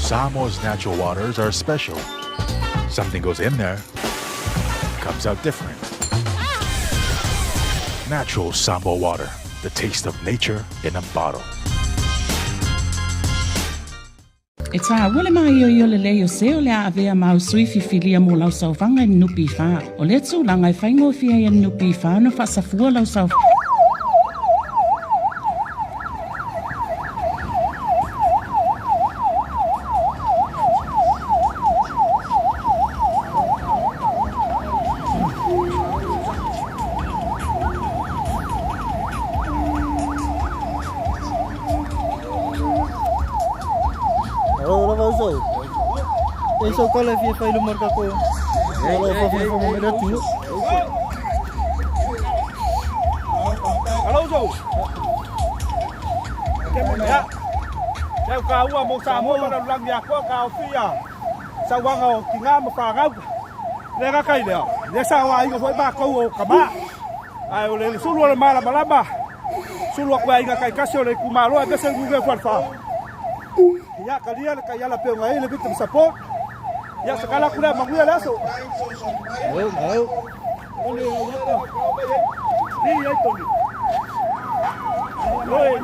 Samoa's natural waters are special. Something goes in there, comes out different. Natural Samoa water, the taste of nature in a bottle. E tāua le māioio lelei o se o le a avea mau sui fifilia mo lau saofaga i le NPF. O lea tulaga e faigofie ai e le NPF ona faasafua lau saofaga. Alo lava uso. E so kala fia fai lo marka ko. Alo fa fa fa mo tu. Alo uso. Ke mo ya. Ke ka ua mo sa mo na lang ya ko ka o fia. Sa wanga o ki ngā ma whāngau. Le ka kai lea. Le sa wa inga foi ba kou o kama. Ai o le sulu o le mala malama. Sulu aku ai kai kasi o le kumalo e pese nguge kwa fa. Ia kalia le kai ala pe ngai le victim support. Ia sakala kula manguia le aso. Au au. Ni ai toni. Oi.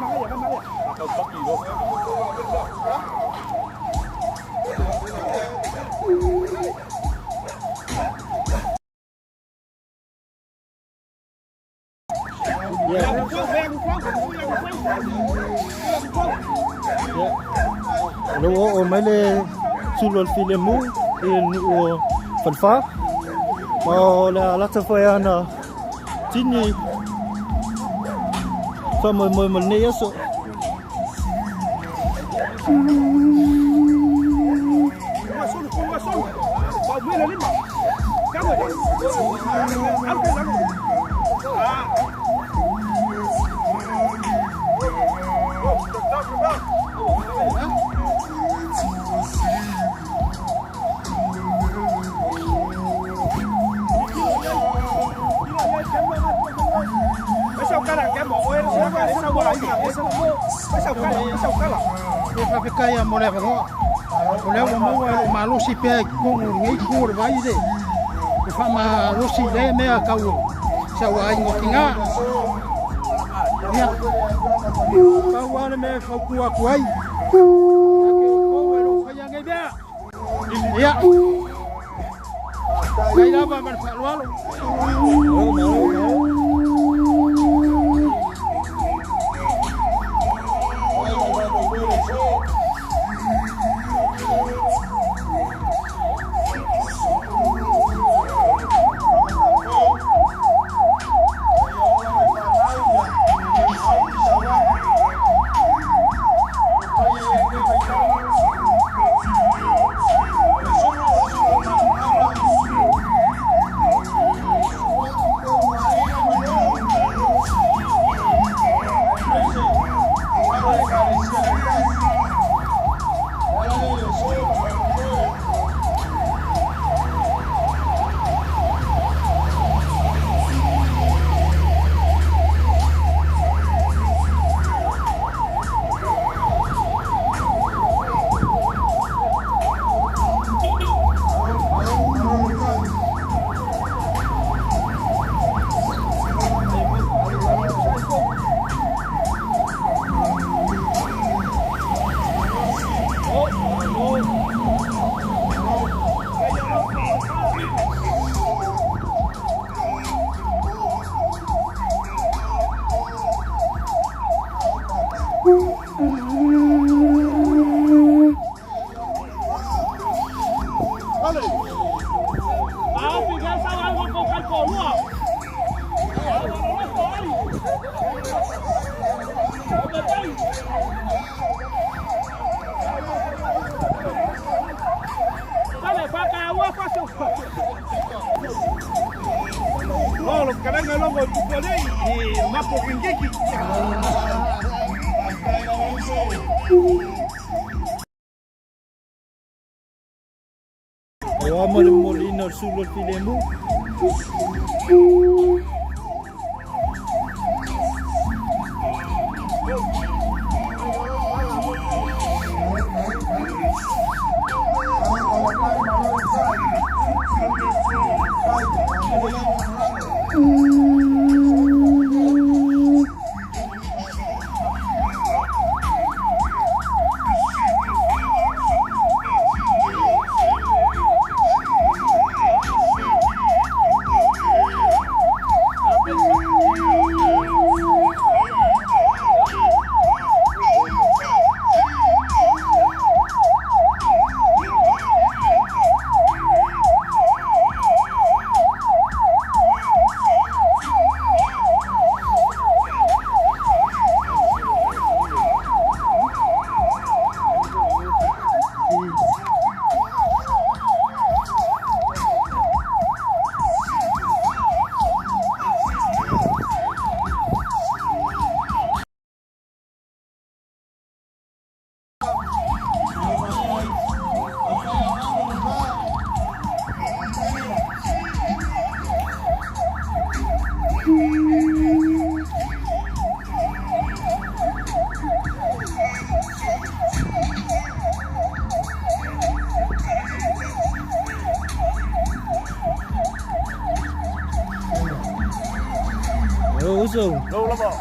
Lo o o mai le sulu o le filemu i le nuu o Falefa. Ma o le alata foi ana tini faamoemoe mo lenei aso. E faafetai mo le avanoa. O lea ua maua e lou malosi pea i totonu o lenei itu o le vai le faamalosi i lea mea tau o sauaina o tina. Ia, pau lava le mea e fautua atu ai, ia te outou e lo o faia nei mea. Ia, faafetai lava ma le faaaloalo. Aua mo le momoliina o le sulu o le filemu. lava.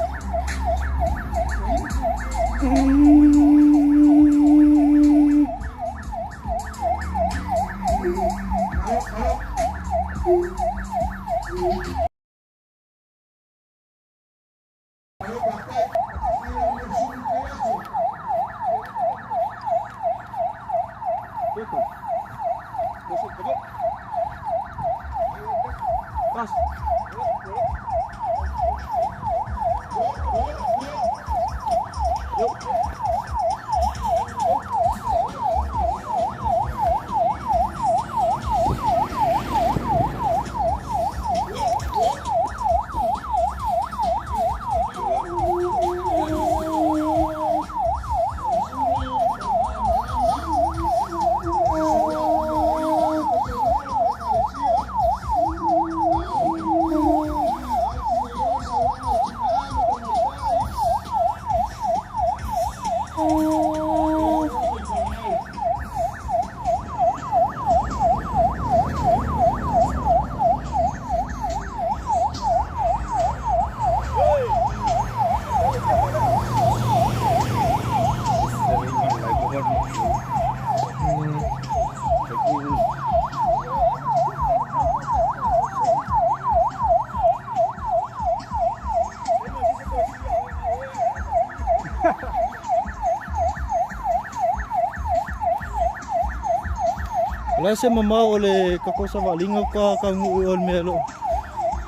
O le a se mamao o le tatou savaliga faatoa taunuu i o i le mea o lo o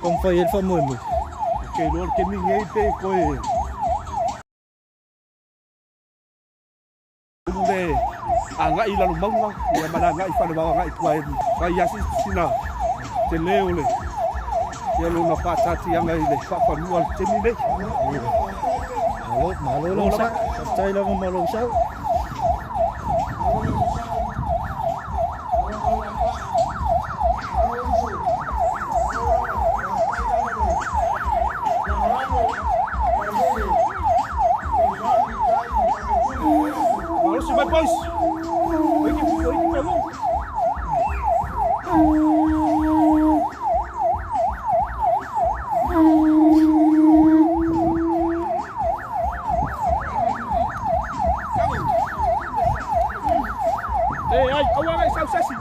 taumafai ai le faamoemoe? Ou te iloa le taimi lenei pe toe ulu le agai i lalo mauga ia ma le agai i Falevao agai i tua e fai lava sina tele o le ia lona faataatiaga i le faafanua i le taimi lenei. Malo, malo le onosai. Faafetai lava mo lou sau. Malosi mai boys. Oiki, oiki pelu. E ai, aua ngai sau sesi.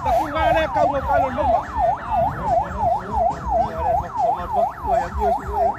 Takuga le kau ngau kalo loma. Ka uma le pua fi ai.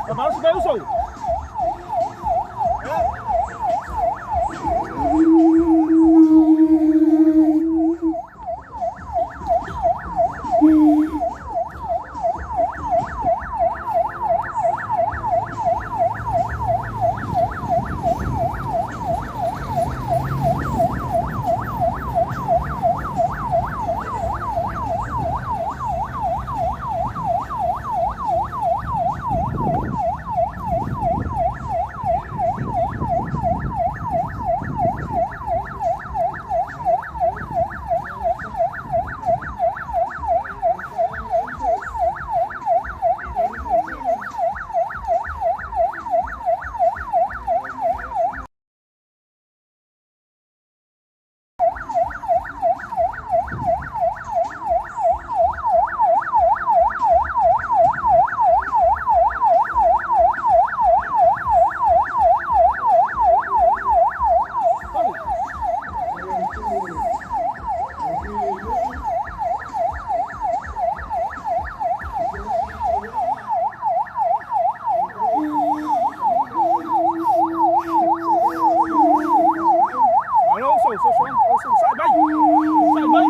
Ka malosi mai uso. Malo uso, uso, uso, sai mai. Sai mai.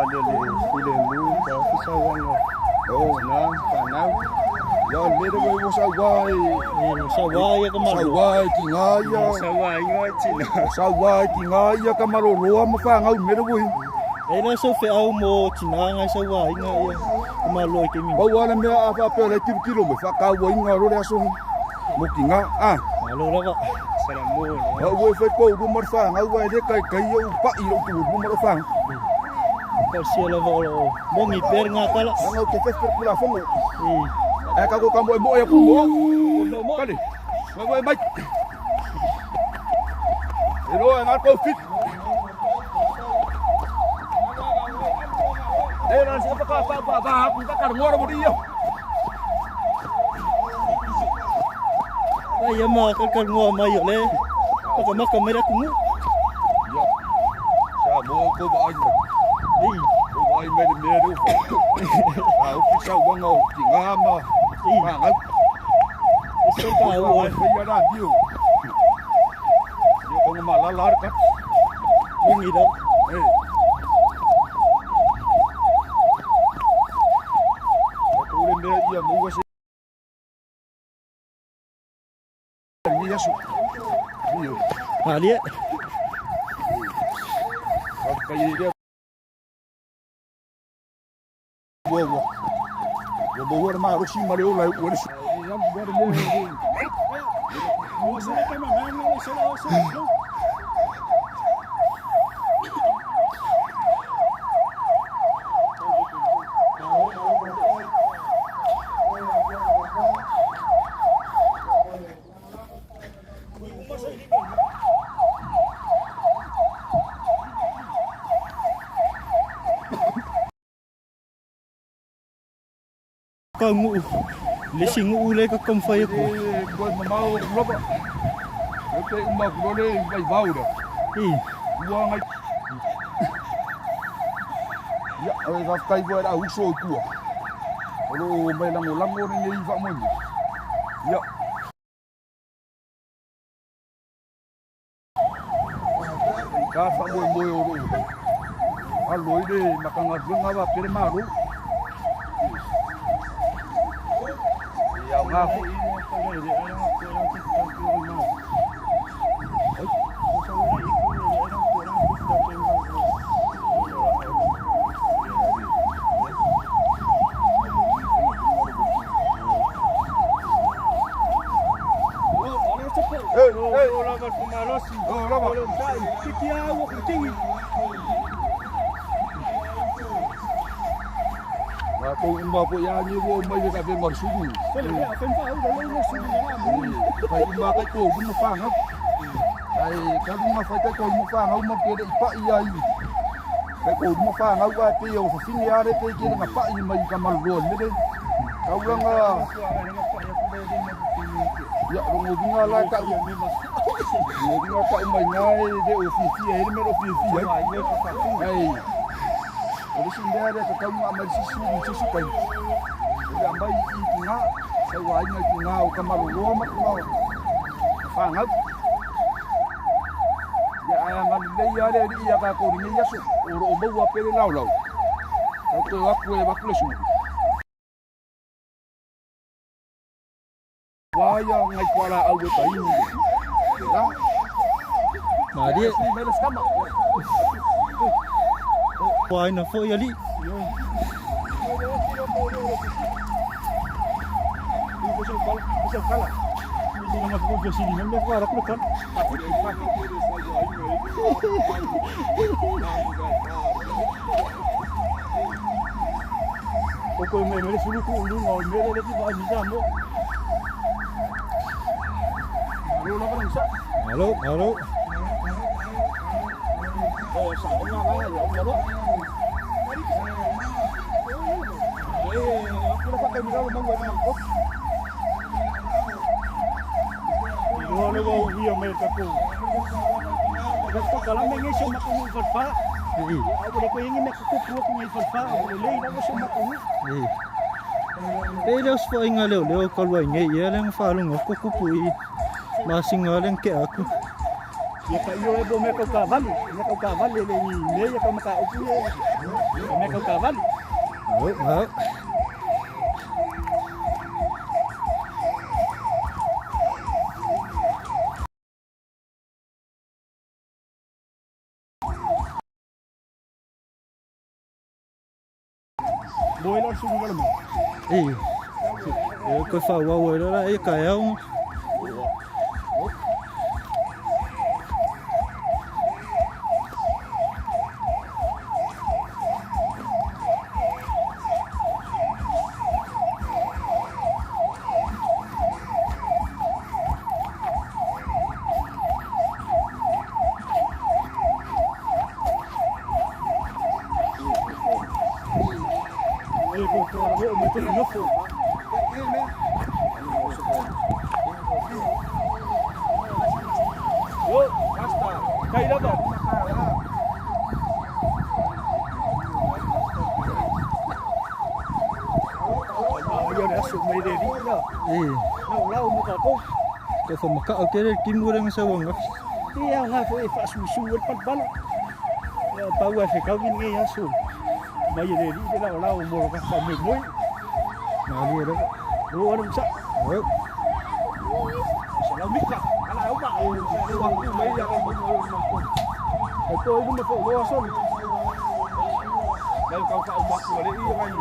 savali o le filemu taofi sauaga o tina ma fanau. Ia o le mea lea ua saua ai. E saua ai ka malolo. Saua ai tiga ia. Saua ai ngoi tina. Saua ai tiga ia ka maloloa ma fanau i le mea lea ua i. E le o sau feau mo tina ngai sauaina ia ka malolo i taimi. Pau lava le mea a faapea o la e tilotilo mai, faatauaina loa le aso mo tiga, a. Malo lava. Au ua fai toalua ma le fanau ae le taitai ou pai i lou toalua ma lou fanau. Talosia lava o lo o moni pea le gatala. Leaga ou te fefe le Tulafono. Ae tatou tamoemoe atu mo au. Kali, moemoe mai. E loa e ngā kou fit. E rā se whaka pa pa pa aku ka kar ngora mo ia. Ai ia ma kalkal ngoa mai o le. Makamaka mai le atu. Ia. Sa mo ko ba ai. Ei. Ko ba ai mai le mea leo. A upi sa wanga o ki ngā ma. Ei. Ma ngau. E se ka ua. Ai whai ara dio. Ia konga ma lala ara ka. Mongi lau. Ei. Ia ko le mea ia maua se. Lenei aso. Io. Malie. Faafetai ai lea. Ua ua. Ua maua le malosi ma le ola e ua le su. Ka nuu le isi nuu le ka taumafai atu. E toe mamao atu lava. E te uma atu loa le vaivao lea. Ii. Ua ngai. Ia, e faafetai foi i le au uso i tua. O lo o omai lagolago lenei faamoemoe. Ia. Ka faamoemoe o lo o alo ai le Matagaluega faapea le Malo. E aoga foi. Matou uma foi a ni ua mai le ka ma sulu. Fai uma kai ko uma whangau. Ai ka uma fai kai ko uma whangau ma ke le i pai ai. Kai ko uma whangau a pe o whawhine a re pe ke le nga pai mai ka maluloa mele. Kaulanga ia rongo vinga la ka rongo vinga ka mai ngai le o fiafia e le mea o fiafia ai. Ai o le isi mea lea tatau ona aumai le sisi i se isi taimi o le aumai i tiga sauaina i tiga o Kamaloloa ma tiga o fanau. Ia ae agalelei lava le alii ia tatou i lenei aso o lo o maua pea le laolao tau toe o atu e avatu le sulu. Ua ia ngai fualaau e tainu le la. Malie. Mai le skama. Puaina foi alii. Malo, malo. Ii. E le o se faiga leoleo talu ai nei ia le na faalogo atu tupu i masina lea na tea atu. Malo, malo. Ei, e koe whauau e rara e kai au. Ei, ko whamakao kere ki mua renga sa wanga. Ia ngā fo e whaasusu e palpala. Ia pau e whekau ki nei aso. Mai e le li le lao lao mo ka wha me moi. Maali e raka. O ana msa. Au. Sa lau mika. Ala au ba o le wa ku mai ia ka mo mo mo. E to i luma fo loa soli. Mai kau wha o maku le i ngai.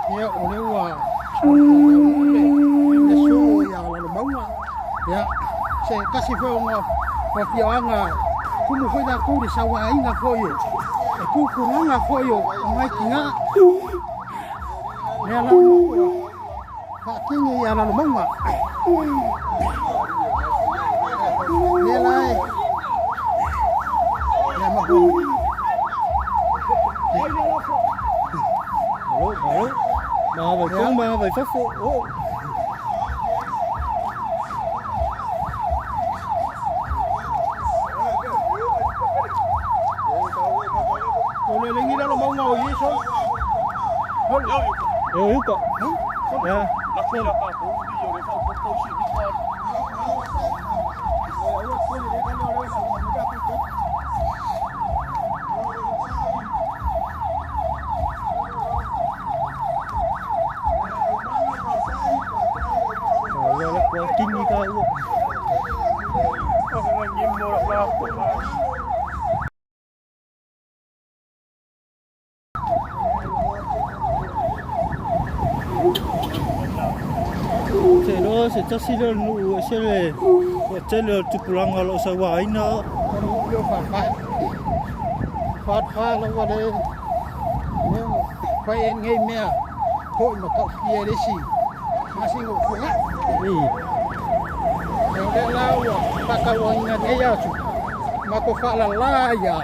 Ia, o le ua le le solo ia Lalomauga. Ia, se tasi foi o ngā o afioaga tumu foi tatou le sauaina foi e e tupulaga foi o o ngai tina. Lea la ua faatini ia Lalomauga. Lea la e lea mahua. Malo, malo. Maa vai kong, maa vai fafo. Oh. O le lengi lalo maunga o Ieso. E o uka. Ya. Wala la kwa kingi ka ua. Te roa se tasi leo nuu e se le ua tele o tupulaga o loo sauaina. O le leo faafae. Faafae lava le lea fai e nei mea foi ma taufia e le isi masina ua tuanai. Ei. O lea la ua faatauaina nei atu matou faalala ia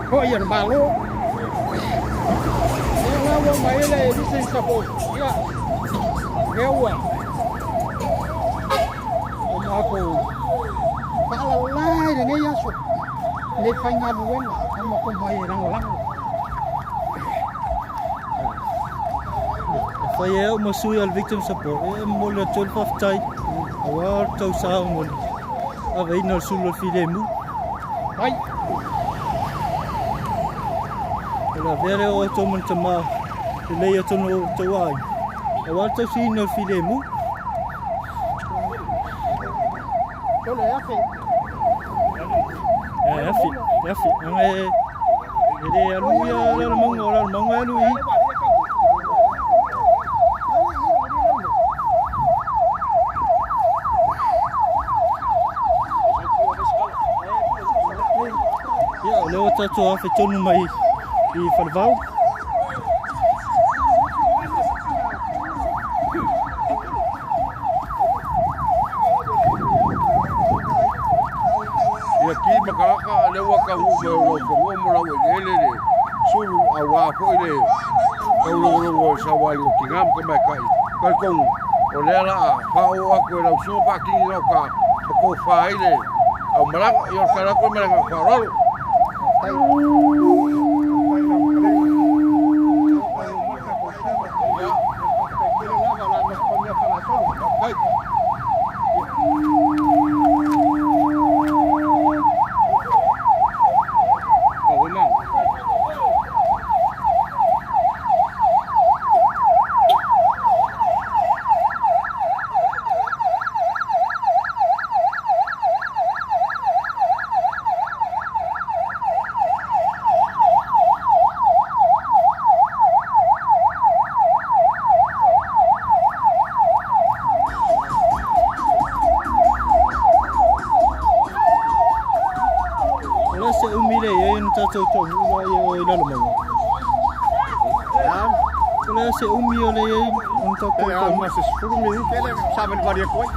foi a le Malo. Lea la ua aumai ai le licence support ia lea ua o matou faalalā i lenei aso nei faigaluega o matou mai e lagolago. E fai e au ma sui a le Victim Support e momoli atu ai le faafetai aua le tausaga mo le aveina o le sulu o le filemu. Ai. O le avea lea o outou ma ni tama lelei i totonu o outou aiga, aua le tausiina o le filemu. E afi, e afi, aga e e le alu ia Lalomauga, o Lalomauga e alu i i. Ia, o lea ua tatou afe tonu mai i Falevao. Ia ki ma kalaka lea ua taunuu mai o lau fanua ma lau eleele le sulu aua foi le taulogologo o le sauaina o tina ma tamaitai. Talitonu o lea la a faaoo atu e lau susuga Paatini gauta ma tofa ai le aumalaga. Ia o le tala atu lea ma le agaga faaaloalo. O le a se umi lea e i ai ona tatou taunuu la i Lalomauga? O le a se umi o le i ai ona tatou taunuu? Ma se 10 minute le savalivali atu ai.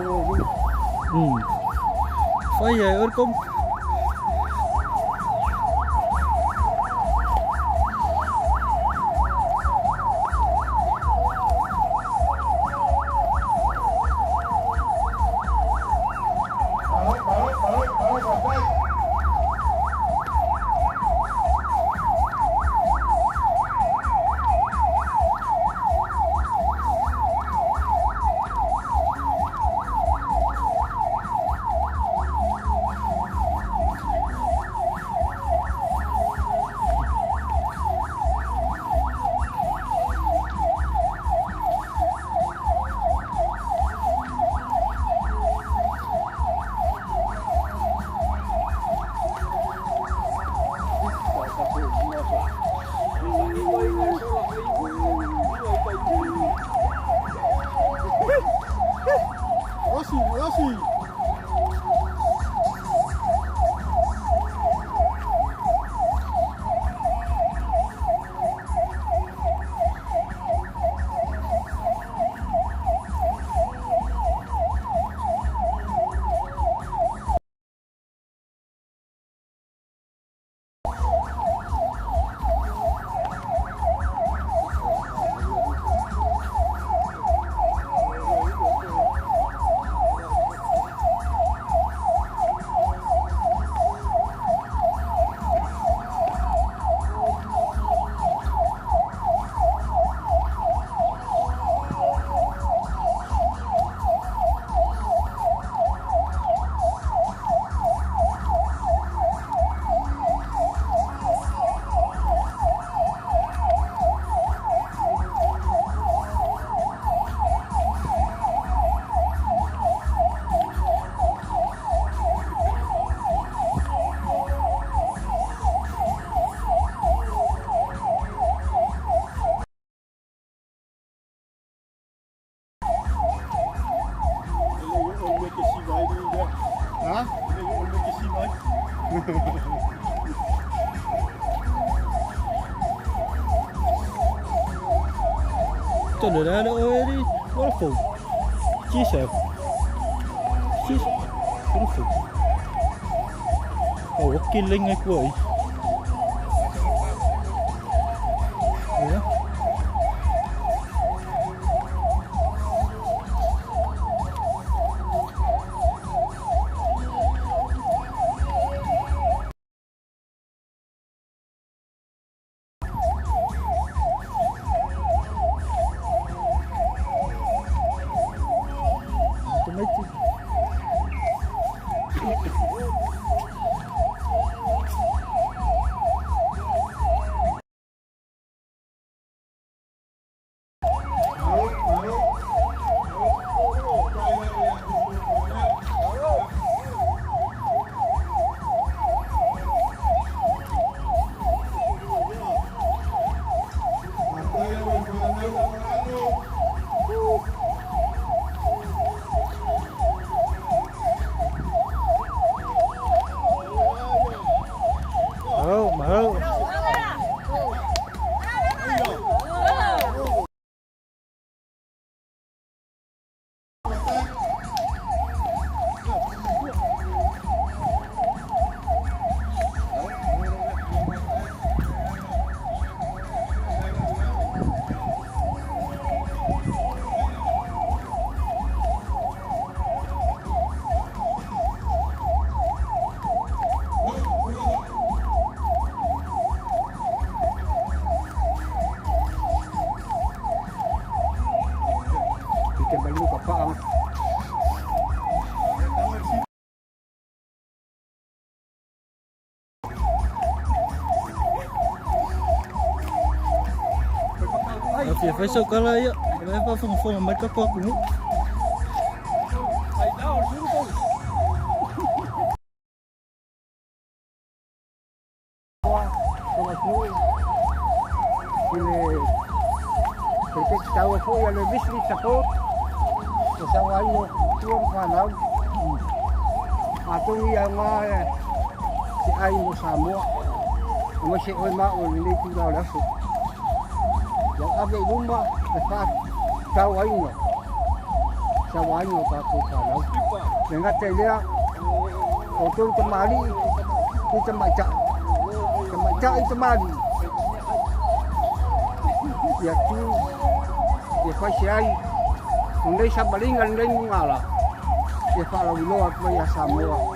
tatou o i Fai e oe le. Malosi, malosi. Ha? Tole le ale oe li wala fou. Chisa. Chisa. Wala fou. Oh, oki lenga kua i. Ia. Tamaiti. Malo, malo. Te malu ka paanga. A fia fai sau kala ia. O le faafogafoga mai ka koa kunu. I le te tau foi a le visi support o sa wai no tua ma whanau. A tongi ia ngā se ai mo Samoa. O mai se oe ma o le nei tūrau le aso. Ia ave i luma le wha tau ainga. Sauaina o tatou fanau. Le gata i lea, o outou tamalii i tamaitai, tamaitai i tamalii, ia tu, ia fai se ai, lenei savaliga, lenei mugala, ia faalauiloa atu ai ia Samoa, o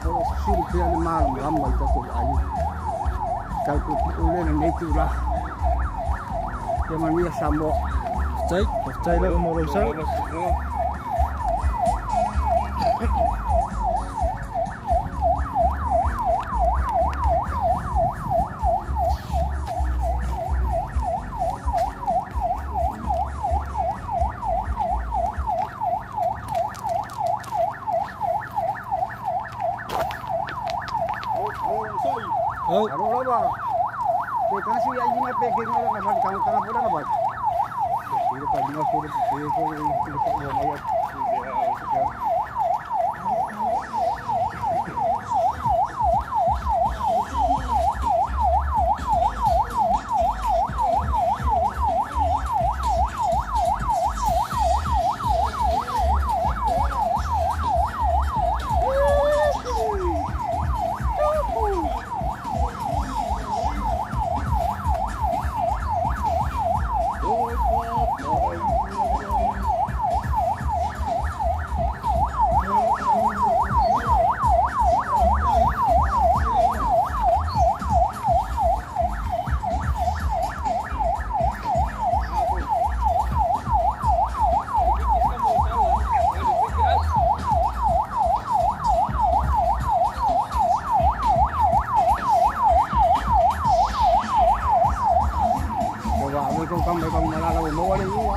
lo o susulu pea le malamalama i tatou aiga. Tau puupuu lea lenei itula. Ia manuia Samoa. Faafetai, faafetai lava mo lou sao. Au. Alo lava. Pe kasi ai ina pe ke ngala na man kang kang pula na ba. Sila pa ni sila sila sila sila mai. Wa me ko kam me kam na la mo wale yu a.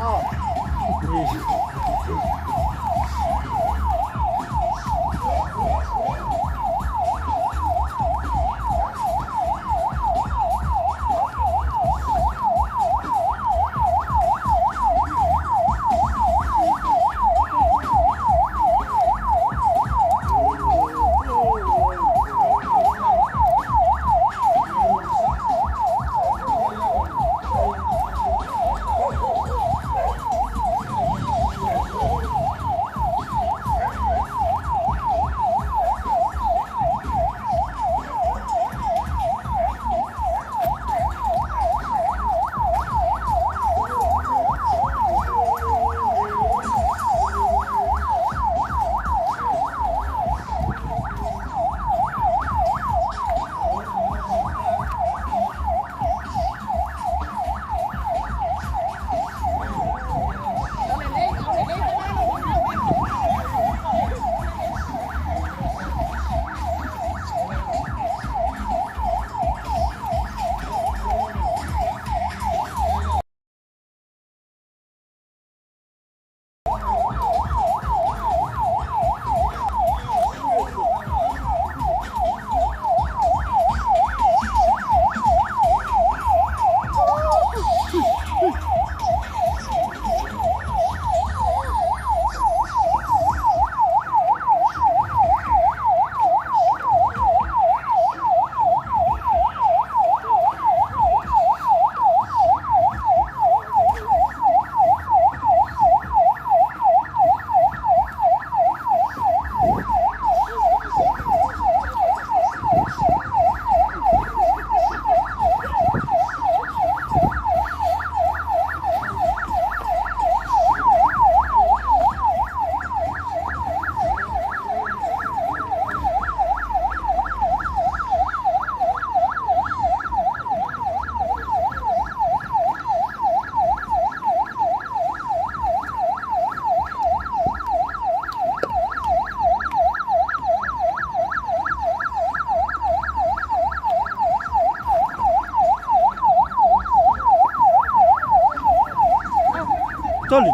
Toli,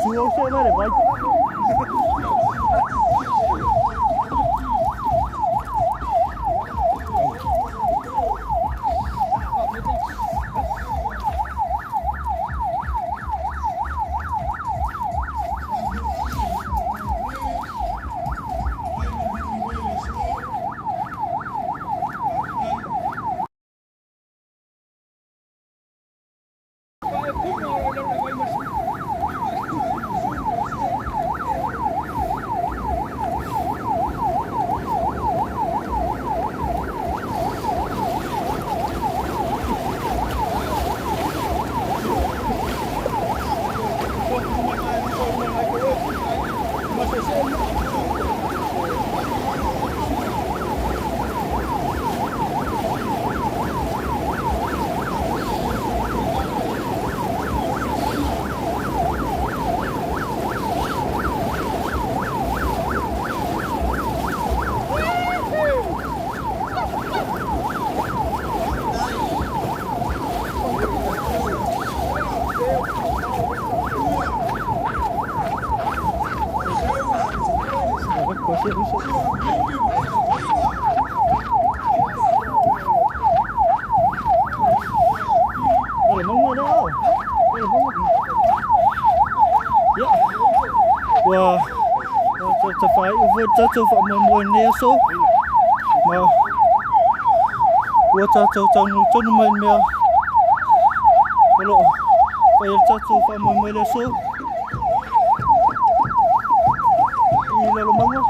sua o se mai le vai. Ua tafaai'u foi le tatou faamoemoe i lenei aso, ma ua tatou taunuu tonu mai i le mea o lo o fai ai le tatou faamoemoe i le aso i Lalomauga.